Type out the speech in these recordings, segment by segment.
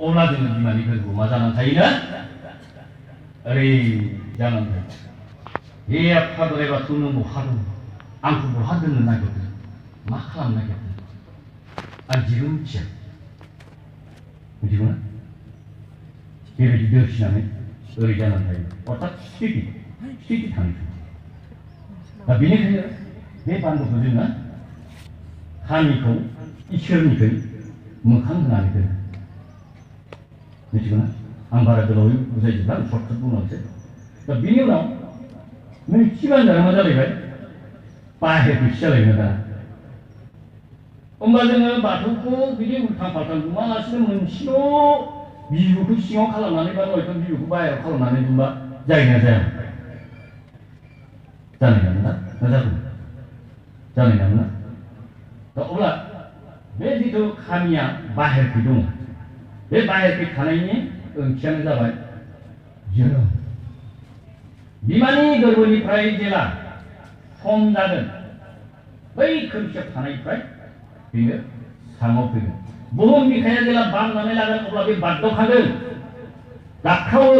अब्ला जोङो बिमानि गोरबोआव मा जानानै थायोनो ओरै जानानै थायो हे आफा बोराइ बाथौ नों बहा दं आंखौ बहा दोननो नागिरदों मा खालामनो नागिरदों आं जेबो मिथिया मिथिगौना बेबायदि दोरसिनानै ओरै जानानै थायो अर्थात स्थिति थाङो दा बेनिखायनो बे बान्दोखौ जोङो हानिखौ इसोरनिखै मोखां होनानै दोनो मिथिगौना आं बारा गोलावै बुजायजोबला आं सर्टकाट बुंलांसै दा बेनि उनाव नैथि बान्दोआ मा जालायबाय बाहेरखैसो जालायबाय दाना होमबा जोङो बाथौखौ बिदि उल्थां फाल्थां दुमालासिनो मोनसेल' बिबुखौ सिङाव खालामनानै बा नयथ' बिबुखौ बाहेरायाव खालामनानै दुमबा जायोना जाया जानाय नङा ना जागोन जानाय नङा दा अब्ला बे जिथु खामिया बाहेरखै दङ बे बाहेरखै थानायनि ओंथियानो जाबाय जोनोम बिमानि गोरबोनिफ्राय जेला सम जागोन बै खोमसियाव थानायनिफ्राय बेयो साङाव फैगोन बुहुम बिखाया जेला बामनानै लागोन अब्ला बे बारदावखागोन गाबख्रावो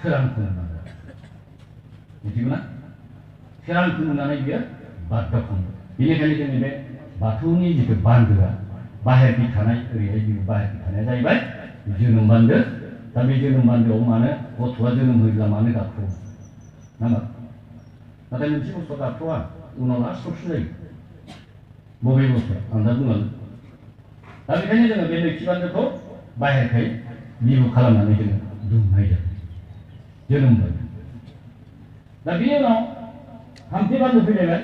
सोरांखौ नुनानै मिथिगौना सोरांखौ नुनानै बियो बारदावखाङो बेनिखायनो जोंनि बे बाथौनि जिथु बान्दोआ बाहेरनि थानाय ओरैहाय बिबु बाहेरनि थानाया जाहैबाय जोनोम बान्दो दा बे जोनोम बान्दोआव मानो गथ'आ जोनोम होयोब्ला मानो गाबख्रावो नामा नाथाय मोनसे बुस्थुआ गाबख्रावा उनाव लास्टआवसो जायो बबे बुस्थुआ आं दा बुंलांगोन दा बेखायनो जोङो बे नैथि बान्दोखौ बाहेरखाय बिबु खालामनानै जोङो दुमनाय जायो जोनोम बान्दो दा बिनि उनाव थामथि बान्दो फैलायबाय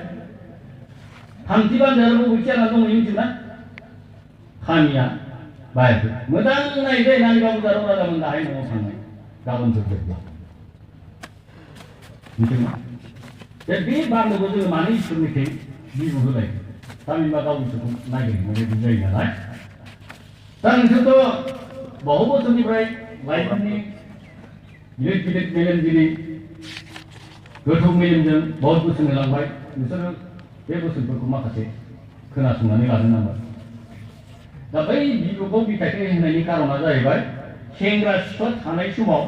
थामथि बान्दोआ बबेथि जानानै दङ मिथिगौना खामिया बाहेरखै मोजां नायदो नानिबा बुजाराव राजामोन दाहाय न'आव थांनाय गाबोन जोबजोब्ला मिथिगौना बे बान्दोखौ जोङो मानो इसोरनिखै बिबु होलाय थामहिनबा गाव इसोरखौ नागिरनो बेबायदि जायो नालाय दा नोंसोरथ' बहु बोसोरनिफ्राय लाइमोननि गिदिर गिदिर मेलेमगिरि गोथौ मेलेमजों बहुत बोसोन होलांबाय नोंसोरो बे बोसोनफोरखौ माखासे खोनासंनानै लानो नांबाय दा बै बिबुखौ बिथाइखौ होनायनि कारना जाहैबाय सेंग्रा सिख्ला थानाय समाव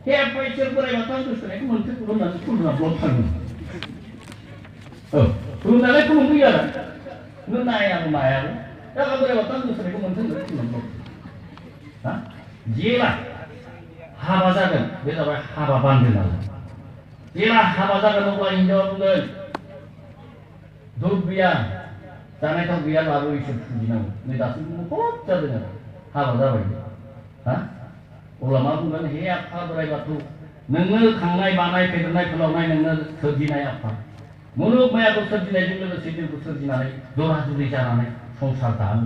हे इसोर बोराइ बाथौ आं गोसोनायखौ मोनथों होननानै खुलुमना ब्लक थाङो खुलुमनानै खुलुमफैयो आरो नों नायाबो मायाबो दा बोराइ बाथौ आं गोसोनायखौ मोनथों होननानै खुलुमना ब्लक जेला हाबा जागोन बे जाबाय हाबा बान्दो नालाय जेला हाबा जागोन अब्ला हिनजावा बुंगोन दुब गैया जानाय थाव गैया लाबो इसोर फुजिनांगौ नै दासिम बहुद जादों आरो हाबा जाबाय अब्ला मा बुंगोन हे आफा बोराइ बाथौ नोंनो खांनाय बानाय फेदेरनाय फोलावनाय नोंनो सोरजिनाय आफा मुलुग मायाखौ सोरजिनायजों लोगोसे जोंखौ सोरजिनानै जरा जुलि जानानै संसार दानो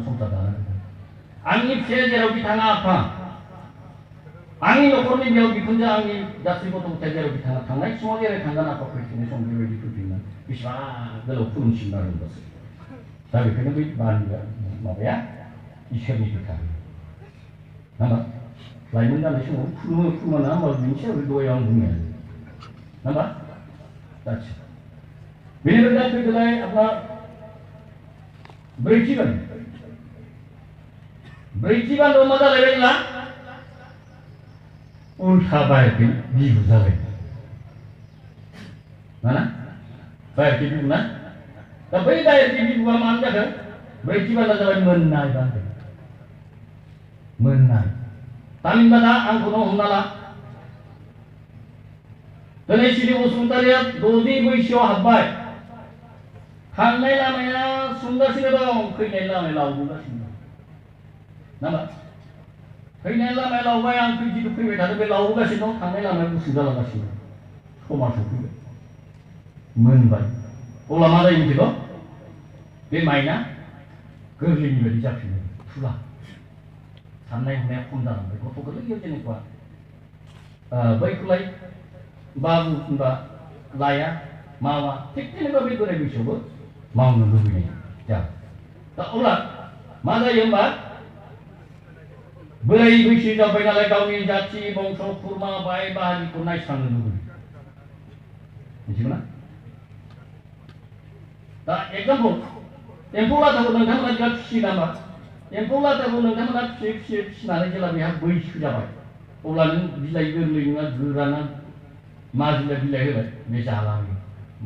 आंनि फिसाया जेरावखि थाङा आफा आंनि न'खरनि बिहाव बिखुनजो आंनि गासै गथ' गथाय जेरावखि थाङा थांनाय समाव जेरै थांगोन आफा फैफिननाय सम बेबायदि फैफिनगोन बेसेबां गोलाव खुलुमसिगोन आरो होनबासो दा बेखायनो बै बान्दोआ माबाया इसोरनि खोथा नामा लाइमोन जानाय समाव खुलुमा ना होमबा बिनि सायाव दहाय आं बुंनाया नामा जाथि बेनिफ्राय दा फैदोलाय आपना ब्रैथि बान्दोआव मा जालायबाय जोंना उल्था बाहेरखै बिबु जाबाय ना बाहेरखै बिबु ना दा बै बाहेरखै बिबुआ मानो जादों ब्रैथि बान्दोआ जाबाय मोननाय बान्दो मोननाय थामहिनबा दा आंखौनो हमना ला दिनै सिरि बसुमतारिया 60 बैसोआव हाबबाय थांनाय लामाया सुंगासिनो दं फैनाय लामाया लावबोगासिनो दं नामा फैनाय लामाया लावबाय आं जिथु फैबाय थादों बे लावबोगासिनो दं थांनाय लामाया गुसुं जालांगासिनो समा सफैबाय मोनबाय अब्ला मा जायो मिथिगौ बे माइना गोरलैनि बायदि जाफिनो थुला साननाय हनाया खम जालांबाय गथ' गोरलैयाव जेनेबा बैखौलाय बाबु होनबा लाया मावा थिग जेनेबा बे बोराय बैसोआवबो मावनो लुबैनाय दा अब्ला मा जायो होमबा बोराय बैसो जाबाय नालाय गावनि जाथि बंश खुरमा बाय बाहागिखौ नायस्रांनो लुबैयो मिथिगौना दा एग्जाम्पल एम्फौ लाथाखौ नोंथांमोना बिराद फिसियो नामा एम्फौ लाथाखौ नोंथांमोना फिसिनानै जेब्ला बेहा बैसो जाबाय अब्ला नों बिलाइ गोरलै नङा गोराना माजिला बिलाइ होबाय बे जालाङो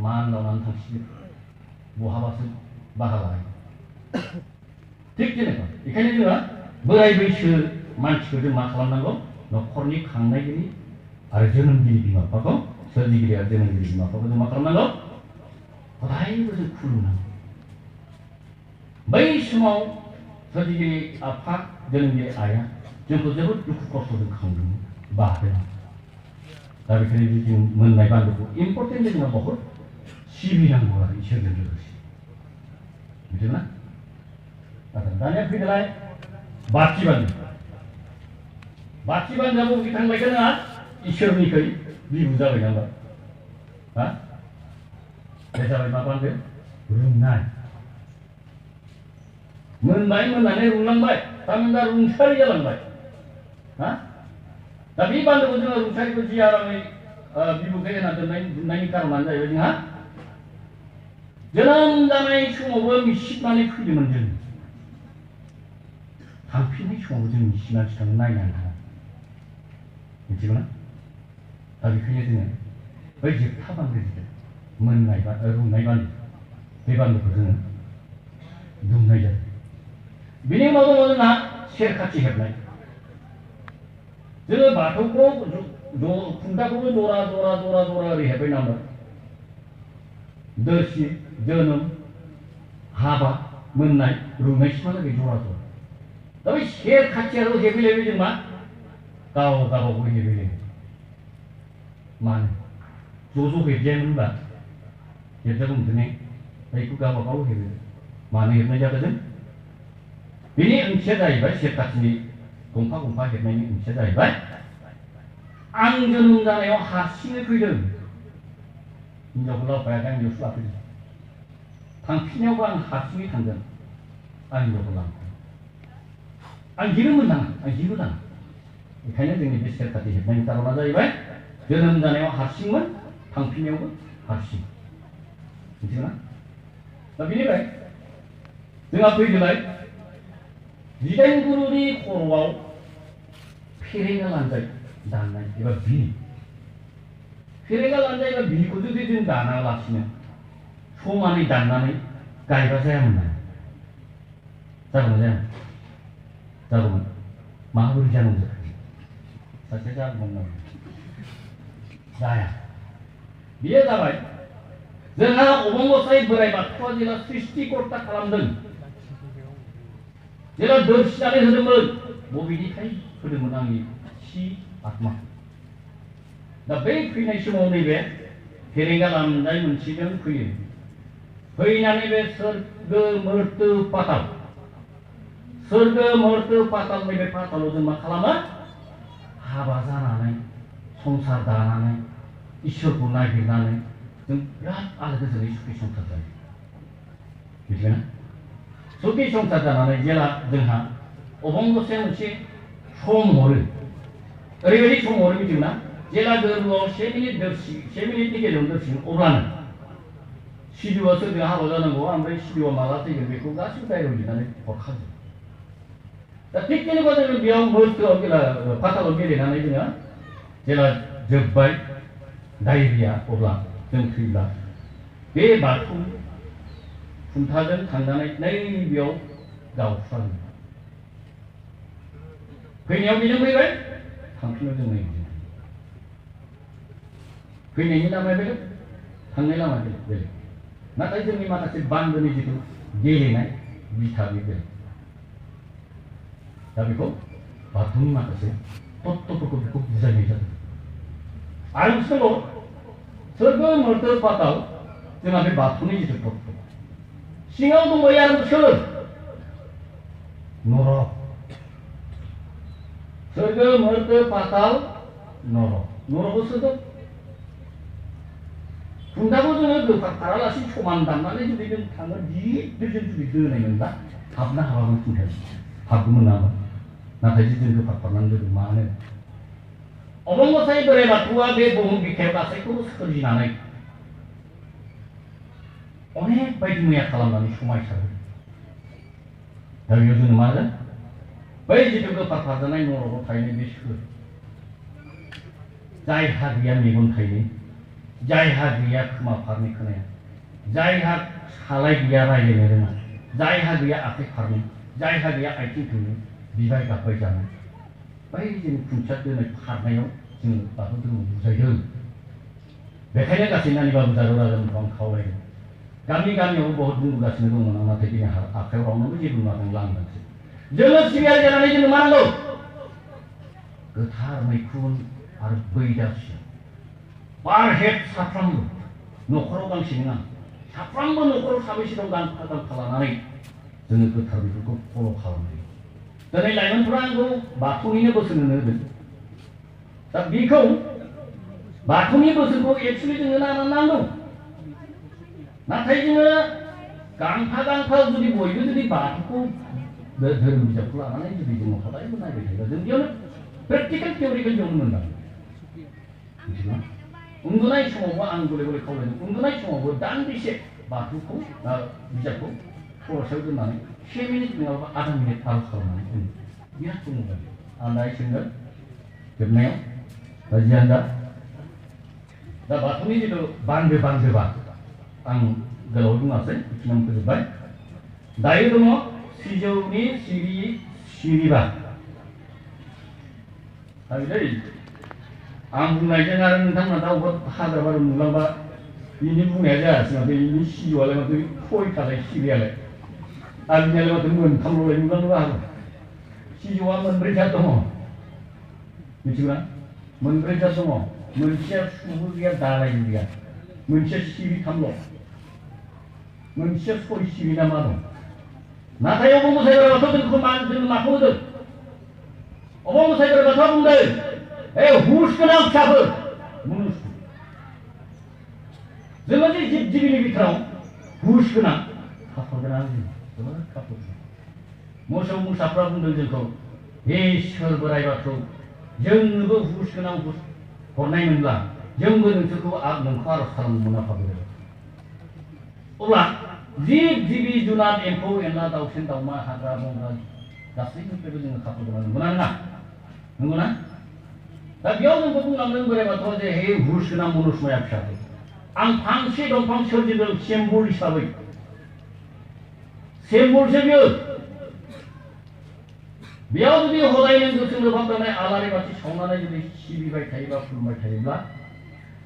मानलानानै थांसिगोन बहाबासो बाहा लायो थिग जेनेबा बेखायनो जोंहा बोराय बैसो मानसिखौ जों मा खालामनांगौ न'खरनि खांनायगिरि आरो जोनोमगिरि बिमा बिफाखौ सोरजिगिरि आरो जोनोमगिरि बिमा बिफाखौ जों मा खालामनांगौ अरायबो जों खुलुमनांगौ बै समाव सोरजिगिरि आफा जोनोमगिरि आइआ जोंखौ जोबोद दुखु खस्थ'जों खांदोंमोन बादों दा बेखायनो जों मोननाय बान्दोखौ इम्पर्टेन्ट जोंना बहुद सिबिनांगौ आरो इसोरजों लोगोसे मिथिदोंना दानिया फैदोलाय बाथि बान्दोआबो बिथांलायखौ नङा इसोरनिखै बिबु जाबाय नामा हा बे जाबाय मा बान्दो रुंनाय मोनबाय मोननानै रुंलांबाय थामहिनबा रुंसारि जालांबाय हा दा बे बान्दोखौ जोङो रुंसारिखौ जि आरामै बिबुखै होना दोननायनि कारनानो जाहैबाय जोंहा जोनोम जानाय समावबो मिसिबनानै फैदोंमोन जों थांफिननाय समावबो जों मिसिबनानै थांनो नायनानै थाङा मिथिगौना दा बेखायनो जोङो बै जोबथा बान्दो मोननाय बा रुंनाय बान्दो बे बान्दोखौ जोङो दुमनाय जायो बिनि उनाव दङ जोंहा सेर खाथि हेबनाय जोङो बाथौखौ खुन्थाखौबो जरा ओरै हेबबाय नामा दोरसि जोनोम हाबा मोननाय रुंनायसिमहालागै जरा दा बै सेर खाथियाल' हेबैलायबाय जों मा गावबागाव हेबैलायबाय मानो ज' हेबजायामोन होनबा हेबजागौमोन ने बेखौ गावबागाव हेबो मानो हेबनाय जादों जों बेनि ओंथिया जाहैबाय सेर खाथिनि गंफा गंफा हेबनायनि ओंथिया जाहैबाय आं जोनोम जानायाव हारसिङै फैदों हिनजावखौ लाबोफायाखै आं हिनजावसो लाफैदों थांफिननायावबो आं हारसिङै थांगोन आं हिनजावखौ लांफाया आं जेबो मोननाङा आं जेबो नाङा बेखायनो जोंनि बे सेर खाथि हेबनायनि कारना जाहैबाय जोनोम जानायाव हारसिंमोन थांफिननायावबो हारसिं मिथिगौना दा बेनिफ्राय जोंहा फैदोलाय जिदाइन गुरुनि खर'आव फेरेंगा लानजाय दाननाय एबा बिल फेरेंगा लानजाय एबा बिलखौ जुदि जों दानालासिनो समानै दाननानै गायबा जायामोन ना जागौमोन जागौमोन माबोरै जानांगौ सासे जागौमोन जाया बेयो जाबाय जोंहा अबंगसाय बोराइ बाथौआ जेला सृष्टिकर्ता खालामदों जेला दोरसिनानै होदोंमोन बबेनिफ्राय होदोंमोन आंनि सि आत्मा दा बै फैनाय समाव नैबे फेरेंगा लानजाय मोनसेजों फैयो फैनानै बे सोरगो मर्त्य पाताल नैबे पातालाव जों मा खालामो हाबा जानानै संसार दानानै इसोरखौ नागिरनानै जों बिराद आलो गोजोनै सुखि संसार जायो मिथिबायना सुखि संसार जानानै जेला जोंहा अबंगसाया मोनसे सम हरो ओरैबायदि सम हरो मिथिगौना जेला गोरबोआव 1 मिनिटनि गेजेराव दोरसिगोन अब्लानो सिदुआ सोरजों हाबा जानांगौ ओमफ्राय सिदुआ माला थैगोन बेखौ गासिबो दायरेक्ट लिरनानै हरखाजोबो दा थिग जेनेबा जोङो बेयाव मर्त्योआव पातालाव गेलेनानै जोङो जेला जोब्बाय दायरिया अब्ला जों थैब्ला बे बाथौ खुन्थाजों थांनानै नैबेयाव गावस्राङो फैनायाव बेजों फैबाय थांफिनायाव जों नैबेजों फैनायनि लामाया बेलेग थांनाय लामाया बेलेग नाथाय जोंनि माखासे बान्दोनि जिथु गेलेनाय बिथा बे बेलेग दा बेखौ बाथौनि माखासे तत्त्वफोरखौ बेखौ बुजायनाय जादों आरो मोनसे दङ सोरगो मर्त्य पाताल जोंहा बे बाथौनि जिथु तत्त्व सिङाव दंबायो आरो सोर नरक सोरगो मर्त्य पाताल नरकआव सोर दं खुन्थाखौ जोङो गोफार खारालासिनो समान दाननानै जुदि जों थाङो गिदिर जों जुदि दोनायमोनबा हाबनो हाबामोन खुन्थायाव हाबगौमोन नामा नाथाय जों गोफार खालामनानै दोनदों मानो अबंगसाय बोराइ बाथौआ बे बुहुम बिखायाव गासैखौबो सोरजिनानै अनेक बायदि मैया खालामनानै समायसारो दा बेयाव जोङो मा होनो बै जिथु गोफार फारजानाय न'आव थाहैनाय बे सोर जायहा गैया मेगन थाइनै जायहा गैया खोमा फारनै खोनाया जायहा सालाय गैया रायज्लायनो रोङा जायहा गैया आखाइ फारनै जायहा गैया आथिं थोंनै बिबाय गाबबाय जानाय बै जों खुन्थिया दोननाय खारनायाव जोङो बाथौ धोरोम बुजायदों बेखायनो गासै नानि बाबु जारौ राजामोनखौ आं खावलायदों गामि गामियावबो बहुत बुंबोगासिनो दंमोन आं नाथाय दिनै आखाइयाव रावनोबो जेबो नुवाखै लांदांसै जोङो सिबियारि जानानै जोङो मा नांगौ गोथार मैखुन आरो बैदासि पार हेड साफ्रोमबो न'खराव गांसे नङा साफ्रोमबो न'खराव साबैसे दं गांफा गांफा लानानै जोङो गोथार बेफोरखौ फल' खालामनाय दिनै लाइमोनफोरा आंखौ बाथौनिनो बोसोन होनो होदों दा बेखौ बाथौनि बोसोनखौ एक्सुवेलि जोङो नांगौ नाथाय जोङो गांफा गांफा जुदि बयबो जुदि बाथौखौ धोरोम बिजाबखौ लानानै जुदि जोङो हदायबो नायबाय थायोबा जों बेयावनो प्रेक्टिकेल थियरिकेल जों मोनदां मिथिगौ उन्दुनाय समावबो आं गले गले खावलायदों उन्दुनाय समावबो दान्दिसे बाथौखौ बिजाबखौ खर'सायाव दोननानै 1 मिनिट नङाबा आधा मिनिट आरज खालामनानै दोनो बिराद बुङोमोन आं दायो सोंगोन जोबनायाव जियानो दा बाथौनि जिथु बान्दोबा आं गोलाव बुङासै बेखिनियाव फोजोबबाय दायो दङ सिजौनि सिरिबा आं बुंनायजों आरो नोंथांमोना दा अबेबा हाग्रा बारि नुलांबा बिनि बुंनाया जायासै माथो बिनि सिजौआलाय माथो सयथालाय सिरियालाय आरो बिनियालाय माथो मोनथामल'लाय नुलांनोबो हागौ सिजौआ मोनब्रैथा दङ मिथिगौना मोनब्रैथा दङ मोनसेया सुबो गैया दालायबो गैया मोनसेया सिरिथामल' मोनसेया सय सिरि ना मा दं नाथाय अबं मोसाग्रा बाथौ जोंखौ जों माखौ होदों अबं मोसाग्रा बाथौआ बुंदों हुस गोनां फिसाफोर जोङो जे जिब जिबिनि बिथोराव हुस गोनां खाफाल गोनां जोबोद खाफाल मोसौ मोसाफ्रा बुंदों जोंखौ हे इसोर बोराइ बाथौ जोंनोबो हुस गोनां हुस हरनाय मोनब्ला जोंबो नोंसोरखौ नोंखौ आरज खालामनो मोनाफाबो अब्ला जिब जिबि जुनार एम्फौ एनला दाउसिन दाउमा हाग्रा बंग्रा गासैनिफ्रायबो जोङो खाफाल गोनां नंगौना नङा नंगौना दा बेयाव जोंखौ बुंलांदों बोराइ बाथौआ जे हे हुस गोनां मनुष्माया फिसाफोर आं फांसे दंफां सोरजिदों सेम्बल हिसाबै सेम्बलसो बियो बेयाव जुदि हदाय नों गोसो लोबहाबनानै आलारि बाथि सावनानै जुदि सिबिबाय थायोबा खुलुमबाय थायोब्ला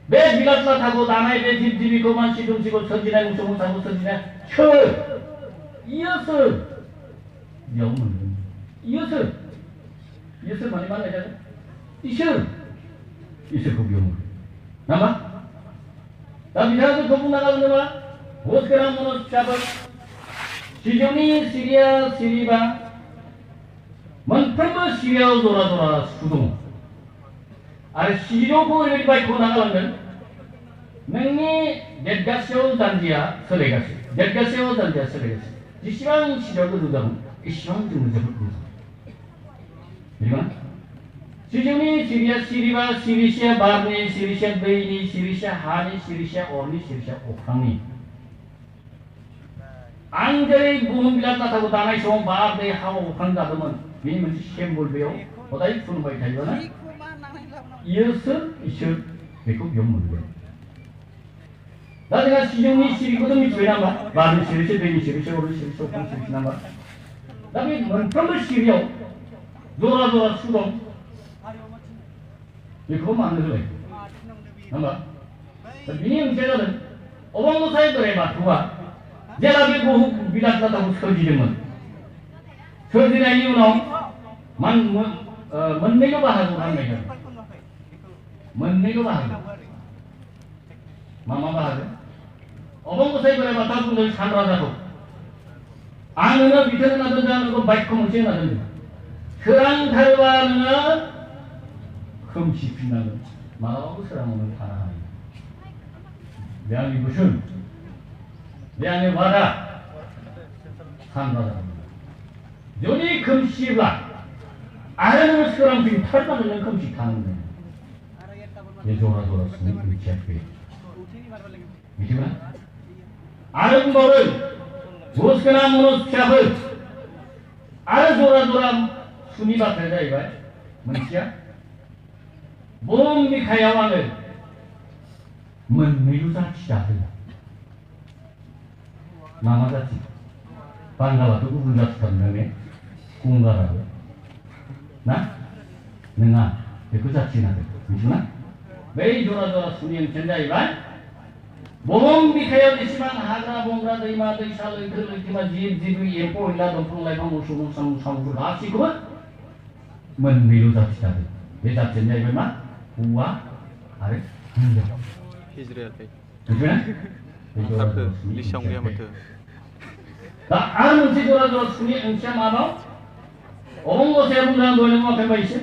बे बिलात लाथाखौ दानाय बे जिब जिबिखौ मानसि दुमसिखौ सोरजिनाय मोसौ मोसाखौ सोरजिनाय सोर इयो सोर बेयाव मोनदों इयो सोर माने मा होननाय जादों इसोरखौ बेयाव मोनो नामा दा बिथाङा जोंखौ बुंना गालांदों मा हुस गोनां मनुष्य फिसाफोर सिजौनि सिरिबा मोनफ्रोमबो सिरियाव जरा जरा सु दङ आरो सिजौखौ ओरैबायदि बायख' होना गालांदों नोंनि देरगासेयाव जानजिया सोलायगासिनो जेसेबां सिजौआ गोजौ जागोन एसेबां जोङो जोबोद मोजां मिथिगौना सिजौनि सिरिबा सिरिसेया बारनि सिरिसेया दैनि सिरिसेया हानि सिरिसेया अरनि सिरिसेया अख्रांनि आं जेरै बुहुम बिलात लाथाखौ दानाय समाव बार दै हा अख्रां जादोंमोन बेनि मोनसे सेम्बल बेयाव हदाय खुलुमबाय थायोबाना इसोर बेखौ बेयाव मोनगोन दा जोंहा सिजौनि सिरिखौथ' मिथिबाय नामा बारनि सिरिसे दैनि सिरिसे अरनि सिरिसे अख्रांनि सिरिसे नामा दा बे मोनफ्रोमबो सिरियाव जरा जरा सु दं बेखौ मानो होलाय होमबा दा बिनि ओंथिया जादों अबं मोसाय बोराइ बाथौआ जेला बे बुहुम बिलात लाथाखौ सोरजिदोंमोन सोरजिनायनि उनाव मोननैल' बाहागो राननाय जादों मोननैल' बाहागो मा बाहागो अबं मोसाय बोराइ बाथौआ बुंदों सानराजाखौ आं नोंनो बिथोन होना दोनदों नोंखौ बायख्य मोनसे होना दोनदों सोरांथारोबा नोङो खोमसि फिननांगोन मालाबाबो सोराङावनो थानो हानाय बे आंनि बोसोन बे आंनि वादा सानराजा जुदि खोमसिब्ला आरो नोङो सोरांफिनथारनांगोन नों खोमसि थानो मोननाय बे जरा जरा सुनि ओंथिया बे मिथिगौना आरो बुंबावदों हुस गोनां मनुष्य फिसाफोर आरो जरा जरा सुनि बाथ्राया जाहैबाय मोनसेया बर' बिखायाव आङो मोननैल' जाथि दादों। मा मा जाथि? बांगालाथ' गुबुन जाथिथार नोङो, गंगाराबो ना नङा, बेखौ जाथि होनांगोन मिथिना? बै जरा जरा सुनि ओंथियानो जाहैबाय बर' बिखायाव जेसेबां हाग्रा बंग्रा दैमा दैसा लैथो लैथोमा जिब जिबि एम्फौ एनला दंफां लाइफां मोसौ मोसा सामफोर गासैखौबो मोननैल' जाथि दादों। बे जाथियानो जाहैबाय मा? हौवा आरो हिनजाव। मिथिबायना? दा आरो मोनसे जरा जरा सुनि ओंथिया माबाव? अबंगसेया बुंदों आं दहायनो बुङाखै एसे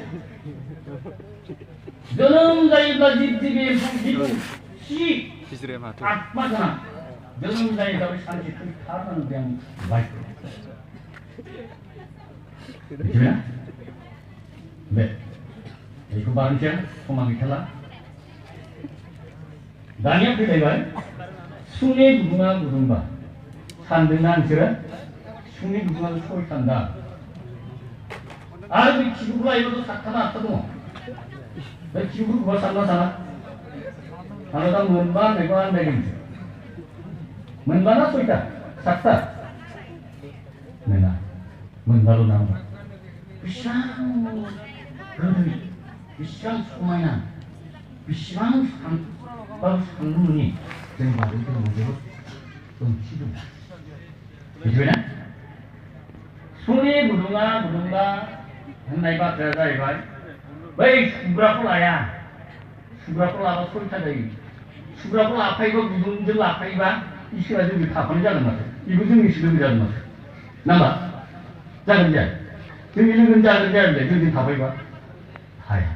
जोनोम जायोब्ला जिब जिबि एम्फौ जिबौ आत्मा गोनां जोनोम जायोब्ला बे सानसे थैथारनांगौ बे आं बायख'। मिथिबायना? बे बेखौ बारनोसै समा गैथारला। दानिया फैलायबाय सुनि गुदुङा गुदुंबा सानदोंना नोंसोरो? सुनि गुदुङा सयथान दा आरो बे खिबुखौ लायोबाथ' सातथा ना आठथा दङ। बे खिबुखौबा सानना साना? आङो दा मोनबा होननायखौ आन्दायदोंसो। मोनबा ना सयथा? सातथा? नङा, मोनबाल' नांगौ। बेसेबां गोदै, बेसेबां समायना, बेसेबां साननो मोनि जों बारि धोरोमाव जोबोद ओंथि दं। मिथिबायना? सुनि गुदुङा गुदुंबा होननाय बाथ्राया जाहैबाय बै सुग्राखौ लाया, सुग्राखौ लाबा सयथा जायो। सुग्राखौ लाफायोबा गुदुंजों लाफायोबा इसोरा जोंजों थाफानाय जागोन माथो, बेबो जोंनिसो लोगो जागोन माथो ना मा? जागोन जाया? जोंनि लोगोनि जागोन जाया होनलाय जोंजों थाफायोबा? हाया।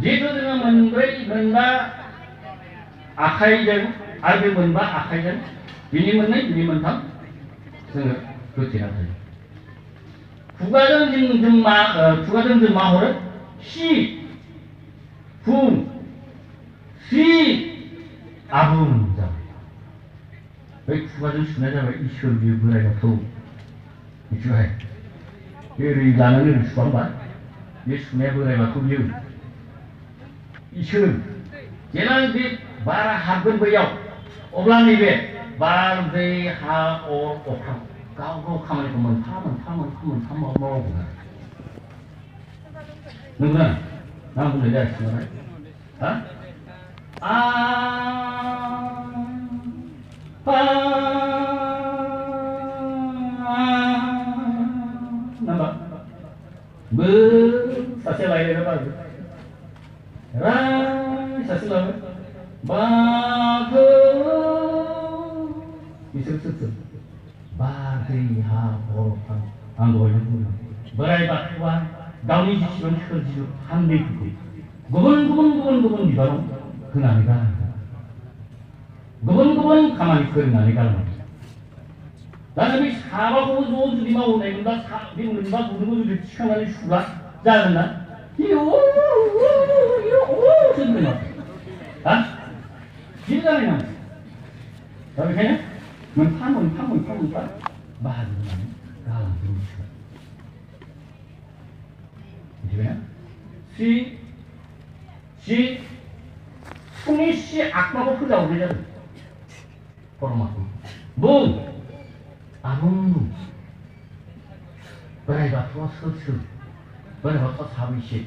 जिहेथु जोङो मोनबा आखाइजों आरो बे मोनबा आखाइजों बिनि मोननै बिनि मोनथाम जोङो होथेना थायो। खुगाजों जों मा हरो? सि फुं सि आबुं जाबाय। बै खुगाजों सुनाया जाबाय इसोर बियो बोराइ बाथौ। मिथिबाय? बे ओरै लानानै ओरै सुवा होमबा? बे सुनाया बोराइ बाथौ बियो इसोर। जेला बे बारा हाबगोन बैयाव अब्ला नैबे बार दै हा अर अख्रां गाव गाव खामानिखौ मोनफा मोनफा मावगोन। नंगौना? मा बुंनाय जायासै नालाय? हा? नामा? बो सासे लायलायना बारगोन सासे लाबाय बाथौ बिसोर सोर? बार दै हा अर अख्रां। आं दहायनो बुंदों बोराइ बाथौआ गावनि जेसेबां सोरजिलु सान्दैफोरखौ गुबुन बिबानाव होनानै गालांदों, गुबुन खामानि फोरोंनानै गालांदों। दा बे साबाखौबो ज' जुदि मावनायमोनब्ला बे मोनबा गुदुंखौ जुदि थिखांनानै सुब्ला जागोन ना? बिदि जानाय नङा। दा बेखायनो मोनफा बाहागो होनानै गालांदों। मिथिबायना? सिफुंनि सि आत्माखौ फोजावनाय जादों। परमात्मा बुं आबुं बुं। बोराइ बाथौआ सोर? बोराइ बाथौआ साबैसे?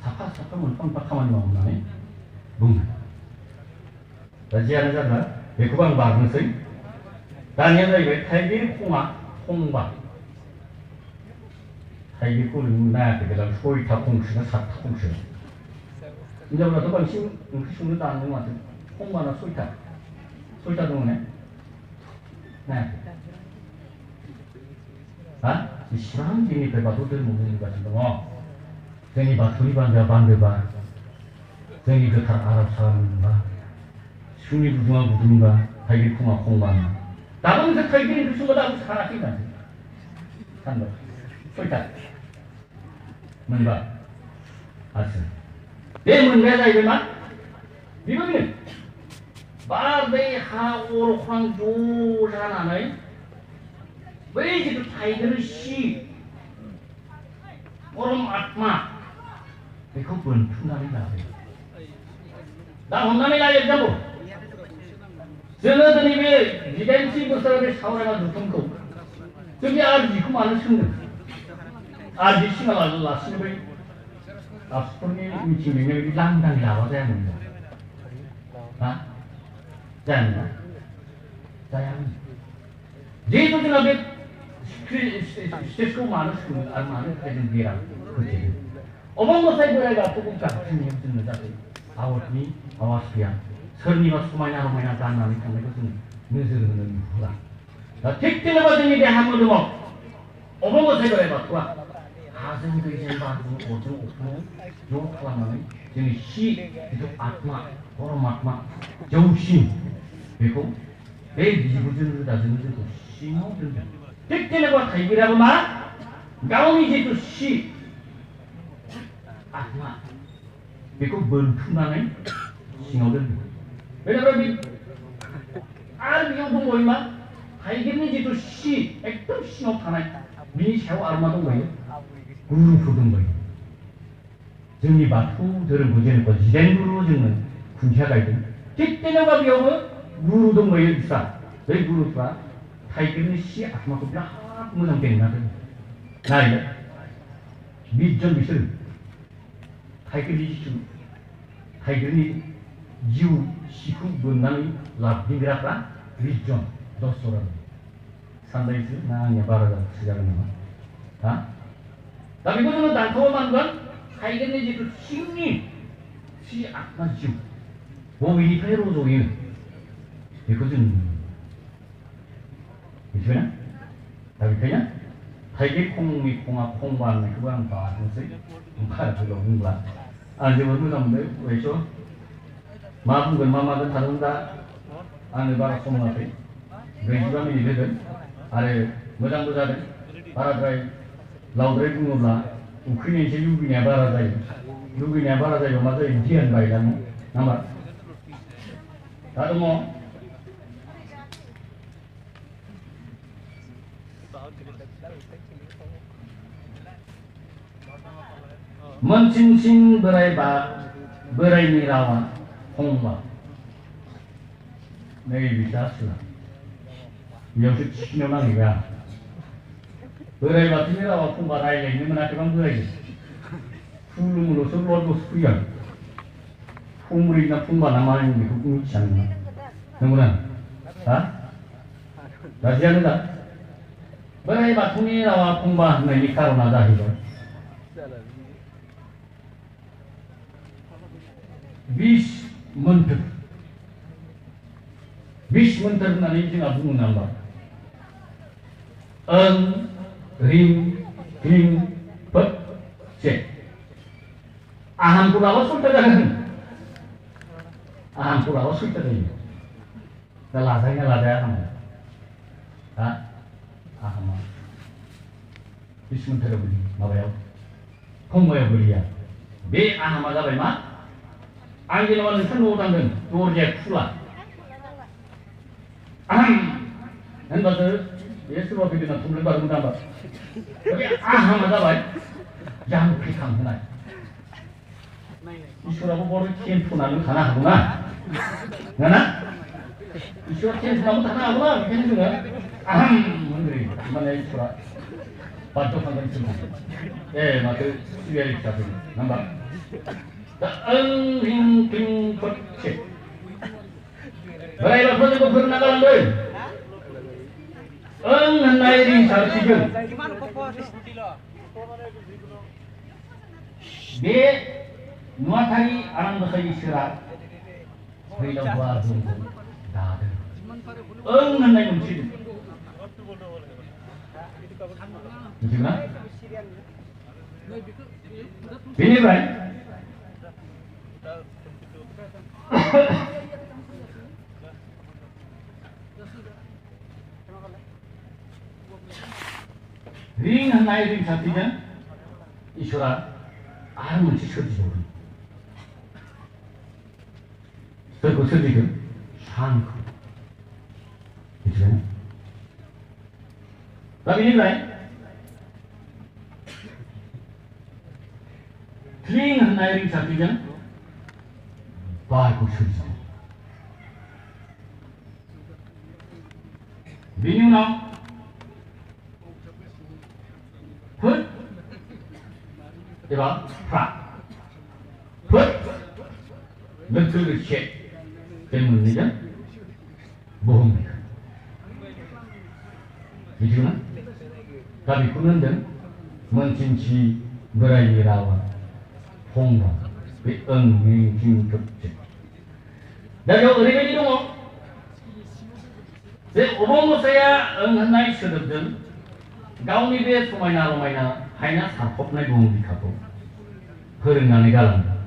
साफा मोनफा खामानि मावनानै बुङो। दा जियानो जाब्ला बेखौबो आं बारनोसै। दानिया जाहैबाय थाइगिर खंबा। थाइगिरखौ नों नायाखै गोदान सयथा खंसो ना सातथा खंसो? हिनजावफ्राथ' बांसिन ओंख्रि संनो दानदों माथो। खंबाना सयथा दङ ने? नायाखै? हा? बेसेबां दिननिफ्राय बाथौ धोरोमाव सोलिगासिनो दङ। जोंनि बाथौनि बान्दोआ बान्दोबा, जोंनि गोथार आर'जआ मोनबा, सिफुंनि गुदुङा गुदुंबा, थाइगिर खंबा। दाबो नोंसोर थाइगिर ओंख्रि संबा दाबो सानाखै होननानै सानबाय। सयथा मोनबा। आच्छा बे मोनबाया जाहैबाय मा? बेबो बेनो बार दै हा अर अख्रां ज' जानानै 왜 지금 타이거는 시 오름 아트마 बेखौ बोनथुमनानै लाबोयो दा हमनानै लायो एग्जाम्पल जोङो दिनै बे 18थि बोसोराव बे सावरायना जथुमखौ जोंनि आरजिखौ मानो सोंदों आरजि सिङा लासिनो बै आबसुफोरनि मिथिं लिंनाय बायदि लांदां लाबा जायामोन हा जायामोन जायामोन जिहेतु जोंहा बे स्टेजखौ मानो सोङो आरो मानो थाखाय जों बेरा होथेदों अबंगसाय बोराइ बाथौखौ गाबज्रिनायाव जोंनो जाहाथे आवतनि आवाज गैया सोरनिबा समायना रमायना गाननानै थांनायखौ जों नोजोर होनो नुहुरा दा थिग जेनेबा जोंनि देहा मोदोमाव अबंगसाय बोराइ बाथौआ हाजों दैजों बारजों अरजों अख्राङाव ज' खालामनानै जोंनि सि जिथु आत्मा परमात्मा जौसिन बेखौ बे बिगुरजों रोदाजों जोंखौ सिङाव दोनदों थिग जेनेबा थाइगिराबो मा गावनि जिथु सि आत्मा बेखौ बोनथुमनानै सिङाव दोनदों बेनिफ्राय आरो बेयाव दंबावो मा थाइगिरनि जिथु सि एकदम सिङाव थानाय बिनि सायाव आरो मा दंबायो गुरुफोर दंबायो जोंनि बाथौ धोरोमखौ जेनेबा 19 गुरु जोङो खुन्थिया गायदों थिग जेनेबा बेयावबो गुरु दंबायो बिस्रा बै गुरुफ्रा थाइगिरनि सि आत्माखौ बिराद मोजां बेंना दोनो नायनो 20 जन बिसोर थाइगिरनि जिउ सिखौ बोननानै लाबदिंग्राफ्रा 20 जन 10 जन सानबायसो ना आंनिया बारा जागोन नामा हा दा बेखौ जोङो दानथावा मानगोन थाइगिरनि जिथु सिंनि सि आत्मा जिउ बबेनिफ्राय रज'यो बेखौ जों मिथिबायना दा बेखायनो थाइगिर खंनि खङा खंबा होननायखौबो आं बारनोसै ओंखारफोराव बुंब्ला आं जोबोद मोजां मोनदों हयथ' मा बुंगोन मा मागोन थादों दा आंनो बारा सम होआखै 45 मिनिट होगोन आरो मोजांबो जादों बाराद्राय लावद्राय बुङोब्ला उखैनायसै लुबैनाया बारा जायो लुबैनाया बारा जायोबा मा जायो गियान बायलाङो नङा होमबा दा दङ मोनसिनसिन बोराइनि रावा फंबा नै बिसासुला बेयावसो थिखिनियाव नांहैबाय आं बोराइ बाथौनि रावा फंबा रायज्लायनो मोनाखैबां बोराइजों खुलुमोल'सो ल'सो फैगोन फंब्रै ना फंबा ना मा आं बेखौ मिथिया नङा नंगौना हा गाज्रियानो दा बोराइ बाथौनि रावा फंबा होननायनि खारना जाहैबाय 20 मोन्थोर होननानै जोंहा बुङो नामा ओं रिं क्लिं फट से आहामखौ लाबा सयथा जागोन आहामखौ लाबा सयथा जायो दा लाजायोना लाजाया आहामा आहामा 20 मोन्थोराव गोलैयो माबायाव फंबायाव गोलैया बे आहामा जाबाय मा आं जेनेबा नोंसोर न'आव थांदों दरजाया खुला आहाम होनबासो बे सोरबा फैदोंना थुमलें बारगोन दामा बे आहामा जाबाय जांख्रिखांहोनाय इसोराबो बर' टेनसनानो थानो हागौना नङा इसोरा टेनसनाबो थानो हागौना बेखायनो जोङो आहाम होनग्रोयो माने इसोरा बाध्य खालामगोन इसोरखौ माथो सिरियालिटि जाफैयो नङा होमबा दा ओं रिं क्लिं फट से बोराइ बाथौआ जोंखौ फोरोंना गालांदों ओं होननाय रिंसारथिजों बे नुवाथारि आनान गसाइ इसोरा फैलाव गुवार जोंखौ दादों ओं होननाय मोनसे मिथिगौना बेनिफ्राय रिं होननाय रिंसारथिजों इसोरा आरो मोनसे सोरजिबावदों सोरखौ सोरजिदों सानखौ मिथिबायना 다 비니까요? Kling nairing satijan bagus saja. Bini nak put, iba pra put betul cek kemun ni kan bohong ni. Itu kan? Tapi kunan dan mencinci berai rawan. 홍보, 응징급제. 내가 어디까지 동어? 제 오봉모사야 응한나이 서듭들 가오니 배 소마이나 로마이나 하이나 사법나이 부흥비카고 흐른나니 갈란다.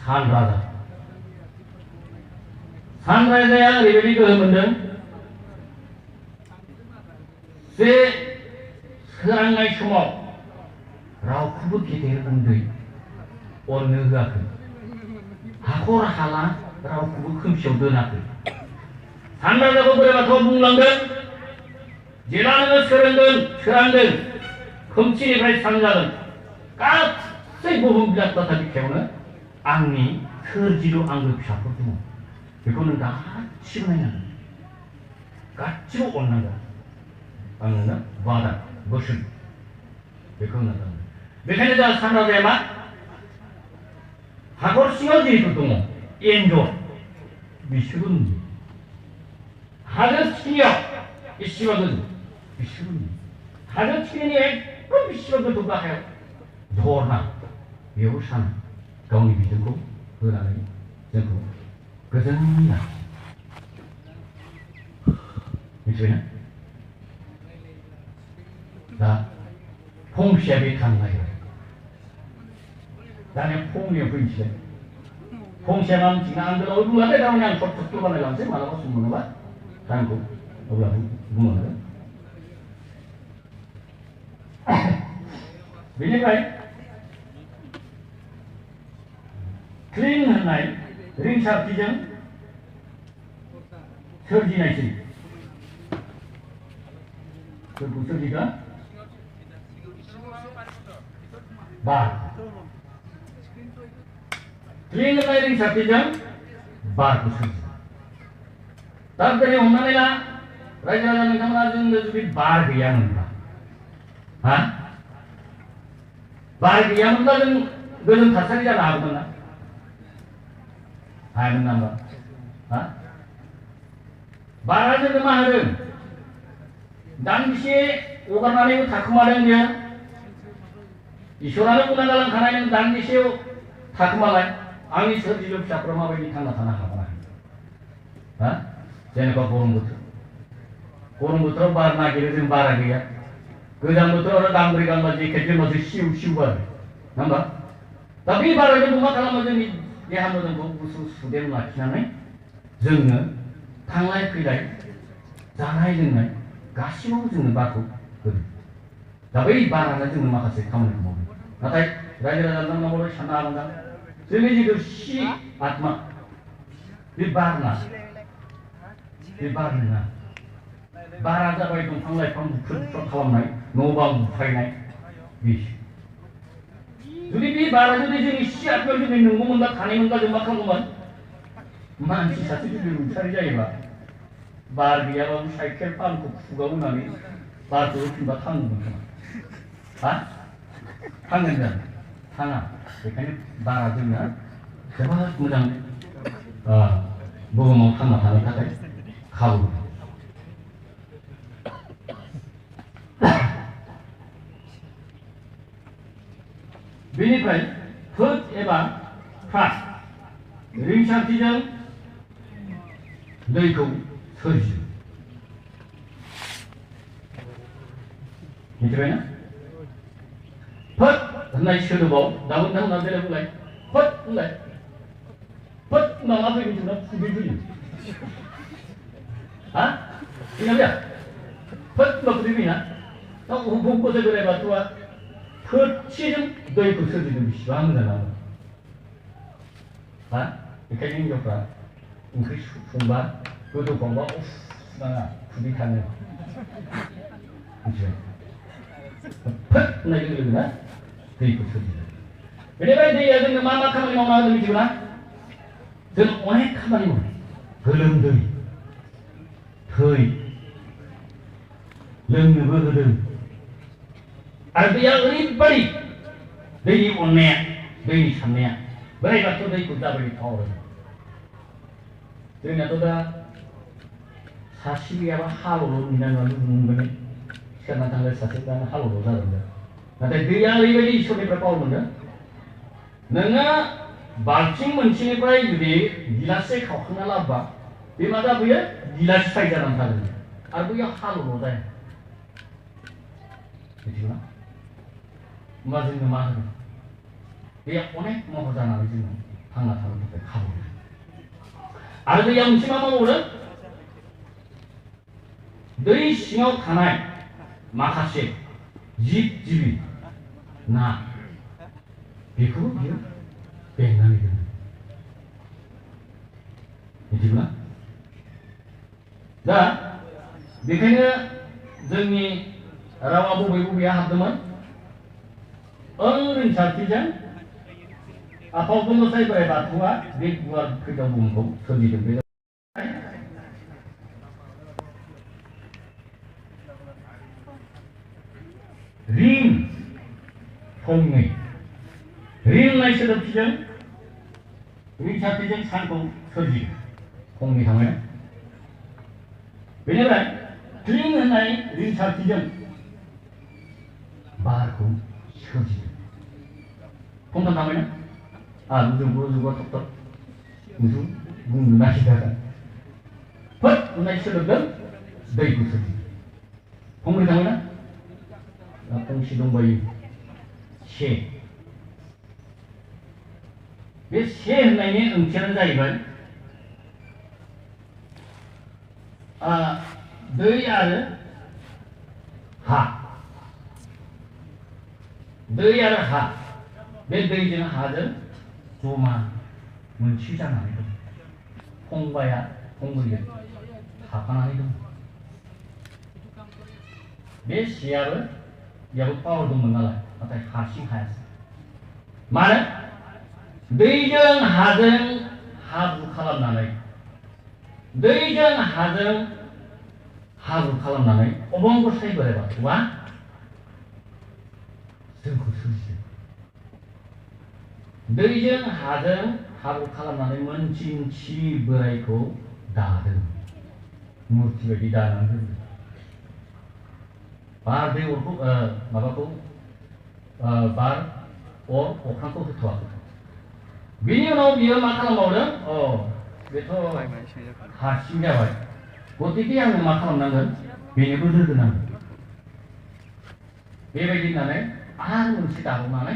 산라자. 산라자야 리베리 그러면은 제 서랑나이 수목 라우 쿠브키 대응들 어느 가그 하고라 할라 라고 금쇼 드나그 산다자고 그래가 더 뭉랑든 지라는 서랑든 금치리 발 상자든 까세 부분 비락다 다비 개오는 악리 서지로 안급 샤프도 이거는 다 치고나냐 까치로 온나가 안나 바다 것은 이거는 메카니자 산다자마 하고 싱어지도 동어 엔조 미슈군 하드 치려 이시거든 미슈군 하드 치려니 그 미슈거든 도가해요 도나 요산 가운이 비들고 그 안에 전부 그전이다 미슈냐 나 홍시합이 강가요 다음에 퐁이에 보이시네. 퐁시만 지나 안 들어 얼굴 안에 그냥 tok 뚫어내 가면서 말하고 숨는 거. 다음 거. 올라 뭐는? 비니까이. 클린 나이. 링샵 지정. 설지나이시. 그 무슨이가? 말. Kling nairing satijan bagus saja. Tapi dari mana ni lah? Raja-raja negara majun jadi bar gaya mula. Hah? Bar gaya mula kan belum terasa dia lah mana? Hai mana? Hah? Bar aja tu mahal. Dan bisi orang mana itu tak kemarin dia. Isyurana pun dalam khana yang dan bisi tak kemarin. आंनि सोरजिलु फिसाफ्रा माबायदि थांना थानो हागोन हा जेनेबा गरम बोथोराव बार नागिरो जों बारा गैया गोजां बोथोराव गांब्रै गांबा जेकेटजों मासे सिउ सिउ बारो नङा होमबा दा बे बारा जों मा खालामो जोंनि देहा मोदोमखौ गुसु सुदेम लाखिनानै जोंनो थांलाय फैलाय जानाय लोंनाय गासिबावबो जोंनो बारखौ होयो दा बै बारानो जोंनो माखासे खामानिखौ मावो नाथाय रायजो राजाफ्रा माबोरै साननो हागोन जोंनि जिथु सि आत्मा बे बारना बे बार नङा बारा जाबाय दंफां लाइफां बुख्रुब खालामनाय न' बां बुफायनाय बेसो जुदि बे बारा जुदि जोंनि सि आत्मायाव जुदि नंगौमोनबा थानायमोनबा जों मा खालामगौमोन मानसि सासे जुदि रुंसारि जायोबा बार गैयाबाबो साइकेल पानखौ खुगाव होनानै बारखौ होफिनबा थांगौमोन खोमा हा थांगोन जानो थाङा बेखायनो बारा जोंना जोबोद मोजां बुहुमाव थांना थानो थाखाय खाबु बेनिफ्राय फोद एबा फास रिंसारथिजों दैखौ सोरजियो मिथिबायना फोद होननाय सोदोबाव दाबो नोंथांमोना बेलेग बुंलाय फोद बुंलाय फोद उनाव मा फैगोन जोंना खुदै फैयो हा फैना फैया फोद उनाव खुदै फैयोना दा बुहुमखौ बोराय बाथौआ फोदसेजों दैखौ सोरजिदों बेसेबां मोजां नामा हा बेखायनो हिनजावफ्रा ओंख्रि संबा गोदौखांबा उफ नाङा खुदै थाङो 그죠? 퍽! 나 이거 그러나? 데이프 소리다. 왜냐면 dia dengan mama kamari mau ngadem gitu na. Dan onek kamari mau. Gelem deui. Teuy. Leungneubeu heudeung. Artinya oeribadi deui onea, deui samnea. Berai batur deui kudabari taur. Jadi natoda 사십이야마 하루로 미나는 뭉근이 시간 당을 사실은 하루로 자는데. 나한테 그야 이거지 소리 배워오는데. 내가 발칭 문칭이라이 유리 기라스 가오나 라바. 이마다 부여 기라스 사이자란 다른데. 알고야 하루로 자. 그지구나. 맞은 거 맞은. 이게 오늘 뭐 하잖아 지금 방나 타는 데 가보. 알고 양심하면 오늘 너희 싱어 가나이 마카시 집집이 나 비쿠 비요 뱅나미 든 이지구나 자 बेखायनो जोंनि रावा बबे बबेया हाबदोंमोन रिंसारथिजों आफा गसाइ बोराइ बाथौआ बे गुवार फैदाव बुहुमखौ सोरजिदों बे 링 통의 링의 소득지정 리차티정 산공 서지 공미상을 왜냐면 링 하나의 리차티정 마르고 서지 공감하면 무슨 물어주고 톡톡 무슨 누나시다가 벗 누나시 소득은 너희고 서지 공미상을 어떤 시동거리 시. 왜 시행량의 응치는 자이건 너희 아를 하. 너희 아를 하. 왜 너희 지는 하들 조마 문 취장 아니거든. 홍과야 홍물이 하관 아니거든. 왜 시야를 야구 파워도 못나가 어떤 하싱하였어. 말은 너희정 하정 하부 칼람나네. 너희정 하정 하부 칼람나네. 오봉고 사이버래봐. 와? 승고 수시. 너희정 하정 하부 칼람나네. 먼진치 버라이고 다든 무티가 리다는 거. बार दै अरखौ माबाखौ बार अर अख्रांखौ होथ'वाखै बेनि उनाव बियो मा खालामबावदों बेथ' हारसिं जाबाय गतिके आङो मा खालामनांगोन बेनोबो होनांगोन बेबायदि होननानै आरो मोनसे दाबावनानै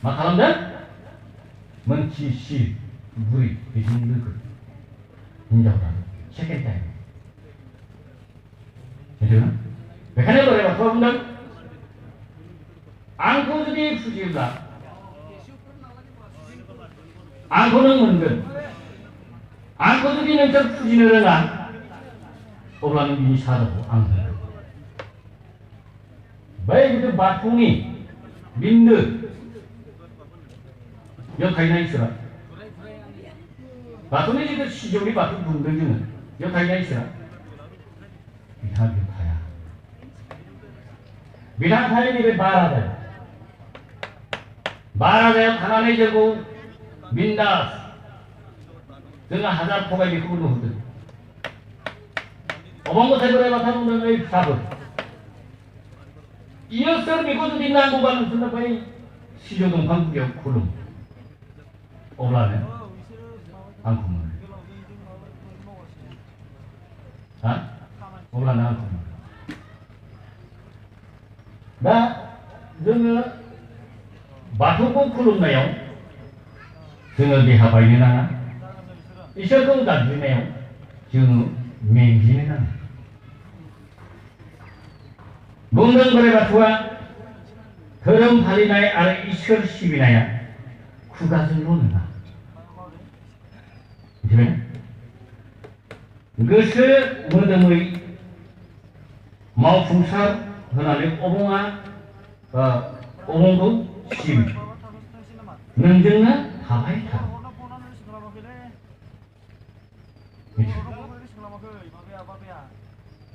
मा खालामदों मोनसे सि बुरै बेजों लोगो हिनजावफ्रानो सेकेन्ड टाइम मिथिगौना बेखायनो बोराइ बाथौआ बुंदों आंखौ जुदि फुजियोब्ला आंखौ नों मोनगोन आंखौ जुदि नोंसोर फुजिनो रोङा अब्ला नों बिनि साजाखौ आं होगोन बै जिथु बाथौनि बिन्दो बेयाव थाहैनाय इसोरा बाथौनि जिथु सिजौनि बाथौ बुंदों जोङो बेयाव थाहैनाय इसोरा बिथाङा बेयाव थाया बिथांनि नैबे बाराजायाव थानानै जोंखौ बिन्दास जोङो हाजार थगाय बेखौबो नुहुरदों अबंगसाइ बोराइ बाथौ बुंदों ओइ फिसाफोर इयो सोर बेखौ जुदि नांगौबा नोंसोरनो बै सिजौ दंफां गुदियाव खुलुम अब्लानो आंखौ मोनो अब्लानो आंखौ मोनो दा जोङो बाथौखौ खुलुमनायाव जोङो देहा बायनो नाङा इसोरखौ गाबज्रिनायाव जोङो मेंग्लिनो नाङा बुंदों बोराइ बाथौआ धोरोम फालिनाय आरो इसोर सिबिनाया खुगाजोंल' नङा मिथिबायना गोसो मोदोमै मावफुंसार होनानै अबंखौ सिबि नोंजोंनो थाबाय थागोन।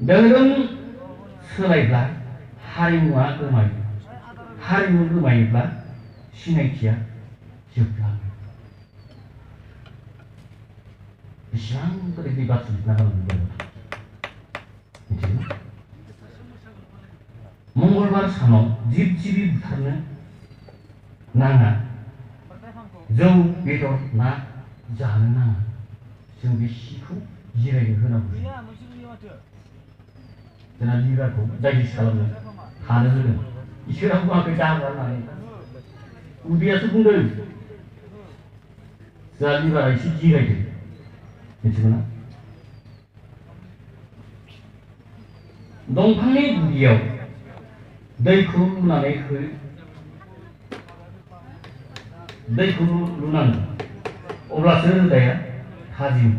धोरोम सोलायब्ला हारिमुवा गोमायो। हारिमु गोमायोब्ला सिनायथिया जोबलाङो। बेसेबां गोदै बाथ्रा लिरना गालांदों मिथिगौ? मंगलबार सानाव जिब जिबि बुथारनो नाङा, जौ बेदर ना जानो नाङा। जों बे सिखौ जिरायनो होनांगौ। जोंना लिभारखौ डाइजेस्ट खालामनो थानो होदों। इसोरा बुङाखै जाग्रा होननानै, उदैयासो बुंदों। जोंहा लिभारा एसे जिरायदों मिथिगौ ना? दंफांनि गुदियाव दैखौ लुनांगौ, अब्लासो रोदाया थाजिम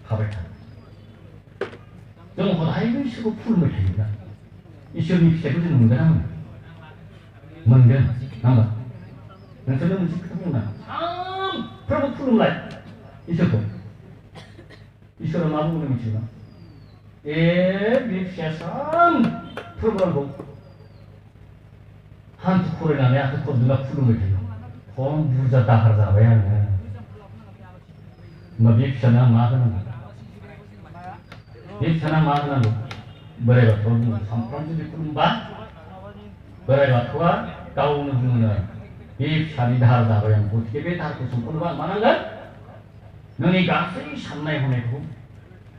थाबाय थागोन। जों हदायबो इसोरखौ खुलुमबाय थायोब्ला इसोरनि फिथाइखौ जों मोनगोन ना मोना? मोनगोन, नङा होमबा? नोंसोरनो मोनसे खोथा बुंना सानफ्रोमबो खुलुमलाय इसोरखौ। इसोरा मा बुंनो मिथिगौ? बे फिसाया सानफ्रोमबो आंखौ हान्थु खरायनानै आखाइ खरजोंना खुलुमबाय थायो। खम बुरजा दाहार जाबाय आङो। होमबा बे फिसानो आं मा होनांगौ? बे फिसाना मा होनांगौ? बोराइ बाथौआ बुङो, सानफ्रामबो जुदि खुलुमबा बोराइ बाथौआ गावनो बुङो, बे फिसानि दाहार जाबाय आं। गथिखे बे दाहारखौ संख'नोबा मा नांगोन? नोंनि गासै साननाय हनायखौ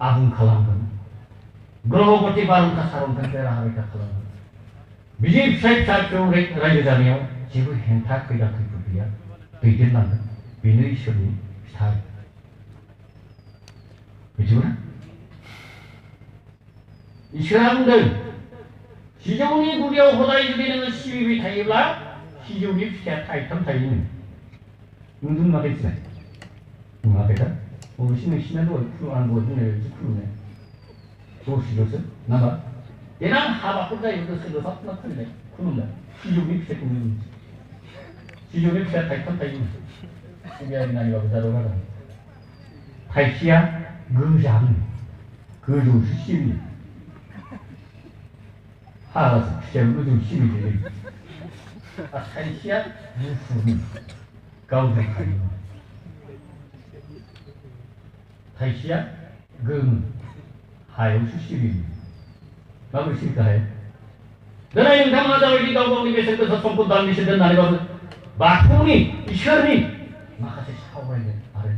आबुं खालामगोन। ग्रहगति बारहुंखा सारअन्थाइनिफ्राय राहा रैखा खालामगोन। बिदि फिसा फिसौ रायजो जानायाव जेबो हेंथा खैदा खैफोद गैया, दैदेनलांगोन। बेनो इसोरनि फिथाइ। मिथिगौ ना? इसोरा बुंदों, सिजौनि गुदियाव हदाय जुदि नोङो सिबिबाय थायोब्ला सिजौनि फिथाइया थाइथाम थायोनो। नुदों नुवाखै सिनाय? नुवाखै दा? अबेसे नोंसिना दहाय आं दहाय बुंनाय बायदि खुलुमनाय दसेल'सो, नङा होमबा? देनां हाबाफोर जायो गोसो लोबहाबना खुलुमनाय सिजौनि फिथाइखौ नुयो। सिजौनि फिथाइया थाइथाम थायोनो। सिबियारि नायबाबो जादाव जादों। थाइसेया गोजानो, गोजौसो सिबियो। हाबासो फिथाइयाव गोजौ सिबियो जायो। आरो थाइसेया गुफुरनो, गावजों थायो। थाइसेया गोमो, हायावसो सिबियो। माबोरै सिबिखो हायाव? दिनै नोंथांमोना जाबायदि गाव गावनि बेसेन गोसा समखौ दान्दिसे दोननानैबाबो बाथौनि इसोरनि माखासे सावरायनो आरो